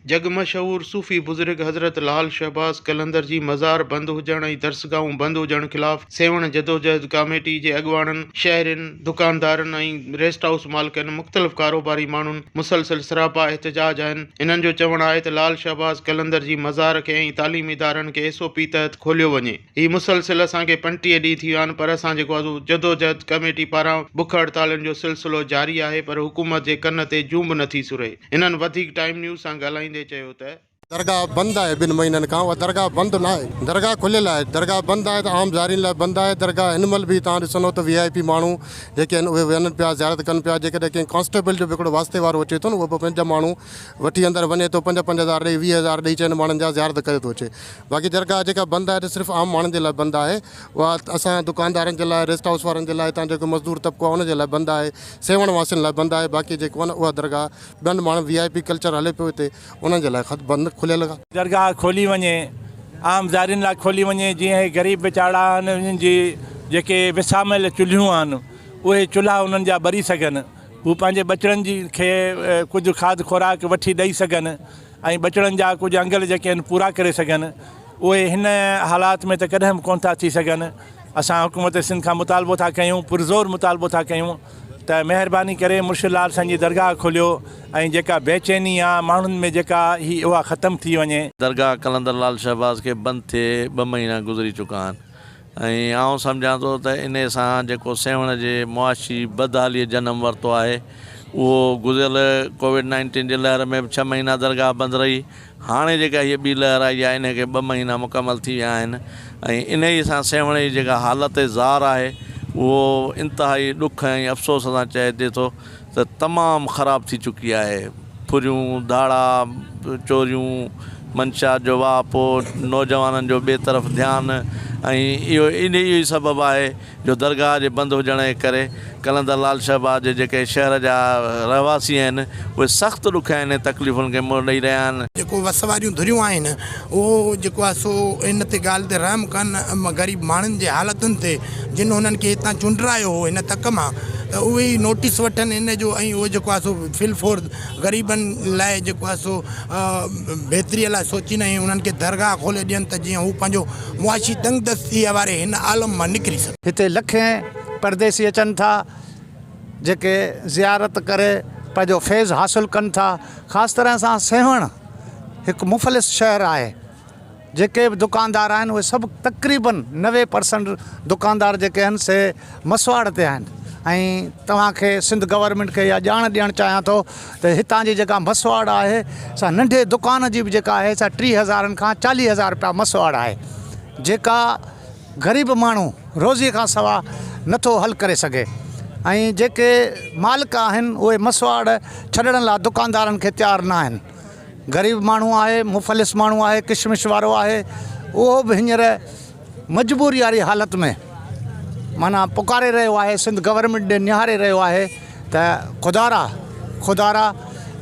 جڳ مشهور صوفي بزرگ حضرت لعل شهباز قلندر جي مزار بند هجڻ ۽ درسگاهون بند هجڻ خلاف سيوهڻ جدوجهد ڪاميٽي جي اڳواڻن، شهرين، دڪاندارن ۽ ريسٽ هائوس مالڪن، مختلف ڪاروباري ماڻهن مسلسل سراپا احتجاج آهن. هنن جو چوڻ آهي ته لعل شهباز قلندر جي مزار کي ۽ تعليمي ادارن کي ايس او پي تحت کوليو وڃي. هي مسلسل اسان کي 35 ڏينهن ٿي ويا آهن پر اسان جيڪو آهي سو جدوجهد ڪميٽي پاران بک هڙتالن جو سلسلو جاري آهي پر حڪومت جي ڪن تي جون به نٿي سري. هنن وڌيڪ ٽائيم نيوز سان ڳالهائيندي چيو ته. درگاهه بند آهي ٻن مهينن کان اها درگاهه بند ناهي درگاهه کليل آهي درگاهه بند آهي ته عام زائرين لاء بند آهي درگاهه هن مهل به توهان ڏسندو ته وي آء پي ماڻهو جيڪي آهن اهي وڃن پيا زيارت ڪن پيا جيڪڏهن ڪنهن ڪانسٽيبل جو به هڪڙو واسطي وارو اچي ٿو نه اهو به پنج ماڻهو وٺي اندر وڃي ٿو پنج پنج هزار ڏئي 20 هزار ڏئي چئن ماڻهن جا زيارت ڪري ٿو اچي باقي درگاهه جيڪا بند آهي ته صرف عام ماڻهن جي لاء بند آهي اها اسان دڪاندارن جي لاء ريسٽ هائوس وارن جي لاء هتان جيڪو مزدور طبقو آهي ان جي لاء بند آهي سيوهڻ واسين لاء بند آهي باقي جيڪو آهي نه اها درگاهه ٻين ماڻهن وي آء پي ڪلچر هلي پيو هتي انهن جي لاء بند کليل آهي. درگاهه کولي وڃي عام زائرين لاء کولي وڃي جيئن هي غريب ويچارا آهن انهن جي جيڪي وساميل چلهيون آهن اهي چلها انهن جا ٻري سگهن هو پنهنجي ٻچڙن جي کي ڪجهه کاڌ خوراڪ وٺي ڏئي سگهن ۽ ٻچڙن جا ڪجهه انگل جيڪي آهن پورا ڪري سگهن اهي هن حالات ۾ ته ڪڏهن به ڪونه ٿا ٿي سگهن اسان حڪومت سنڌ کان مطالبو ٿا ڪيون پرزور مطالبو ٿا ڪيون ته مهرباني ڪري مرشد لال سائين جي درگاهه کوليو ۽ جيڪا بيچيني آ ماڻهن ۾ جيڪا هي اها ختم ٿي وڃي. درگاهه قلندر لال شهباز کي بند ٿئي ٻه مهينا گذري چڪا آهن ۽ آئون سمجهان ٿو ته انهيء سان جيڪو سيوهڻ جي معاشي بدحاليء جنم ورتو آهي، اهو گذريل ڪووڊ نائنٽين جي لهر ۾ به ڇهه مهينا درگاهه بند رهي، هاڻي جيڪا هيء ٻي لهر آئي آهي، انهيء کي ٻه مهينا مڪمل ٿي ويا آهن ۽ انهيء سان سيوهڻ جي جيڪا حالت زار آهي، اهو انتهائي ڏک ۽ افسوس سان چئجي ٿو ته تمام خراب ٿي چڪي آهي. ڦريون، ڌاڙا، چوريون، منشيات جو واهپو، نوجوانن جو ٻئي طرف ڌيان ۽ اهو اهو ئي سبب آهي جو درگاهه جي بند هجڻ جي ڪري قلندر لال شهباز جي جيڪي شهر جا رهواسي آهن اهي سخت ڏکيائين ۽ تڪليفن کي منهن ڏئي رهيا آهن. جيڪو وس واريون ڌريون آهن اهو جيڪو آهي سو ان تي ڳالهه تي رحم ڪن غريب ماڻهن جي حالتن تي جن هنن کي هتان چونڊرايو هو هن تڪ مان ته اهي ئي نوٽيس وٺن ان جو ۽ اهو جيڪو آهي سو في الفور غريبن لاء جيڪو آهي سو بهتري لاء سوچين ۽ انهن کي درگاهه کولي ڏين ته جيئن هو پنهنجو معاشي تنگ دستي واري هن عالم مان نڪري سگهن. هتي لکين پرديسي اچن ٿا جيڪي زيارت ڪري پنهنجو فيض حاصل ڪن ٿا خاص طرح سان سيوهڻ هڪ مفلس شهر آهي جيڪي به دڪاندار آهن اهي سڀ تقريبن 90 پرسنٽ دڪاندار جيڪي آهن سي مسواڙ تي آهن ۽ توهان کي سنڌ گورنمينٽ کي اها ڄاڻ ڏيڻ چاهيان ٿو ته هتان جي جيڪا مسواڙ آهي سا ننڍي دڪان جي به جيڪا آهي سا 30 هزارن کان 40 هزار رپيا مسواڙ آهي جيڪا غريب ماڻهو روزي کان سوا نٿو حل ڪري سگهي ۽ جيڪي مالڪ آهن اهي مسواڙ ڇڏڻ لاء دڪاندارن کي تيار نه آهن غريب ماڻهو آهي، مفلس ماڻهو آهي، ڪشمش وارو آهي، اهو به هينئر مجبوري واري حالت ۾ معنيٰ پڪاري رهيو آهي، سنڌ گورنمينٽ ڏي نهاري رهيو آهي ته خدارا خدارا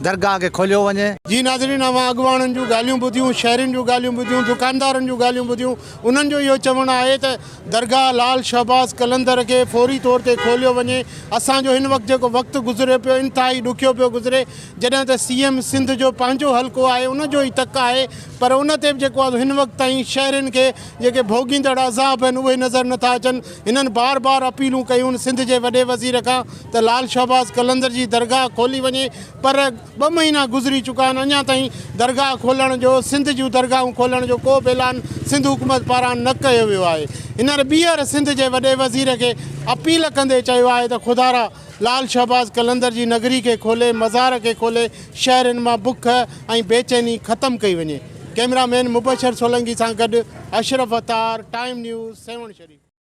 درگاهه کي کوليو وڃي. جي ناظرين اوهان اڳواڻن جون ڳالهيون ٻڌيون، شهرين جون ڳالهيون ٻڌيون، دڪاندارن جون ڳالهيون ٻڌيون، انهن جو اهو چوڻ آهي ته درگاهه لال شهباز قلندر کي فوري طور تي کوليو وڃي، اسان جو هن وقت جيڪو وقت گذري پيو انتهائي ڏکيو پيو گذري، جڏهن ته سي ايم سنڌ جو پنهنجو حلقو آهي ان جو ئي تڪ آهي پر ان تي به جيڪو آهي هن وقت تائين شهرين کي جيڪي ڀوڳيندڙ عذاب آهن اهي نظر نٿا اچن هنن بار بار اپيلون ڪيون سنڌ جي وڏي وزير کان ته لال شهباز قلندر جي درگاهه کولي وڃي پر ٻه مهينا گذري چڪا آهن اڃا تائين درگاهه کولڻ جو سنڌ جون درگاهون کولڻ جو ڪو به اعلان سنڌ حڪومت پاران نه ڪيو ويو آهي هينئر ٻيهر سنڌ جي وڏي وزير کي اپيل ڪندي چيو آهي ته خدارا لال شهباز قلندر جي نگري کي کولي مزار کي کولي شهرين مان بک ۽ بيچيني ختم ڪئي وڃي. ڪئميرا مين مبشر سولنگي سان گڏ اشرف عطار، ٽائيم نيوز، سيوهڻ شريف.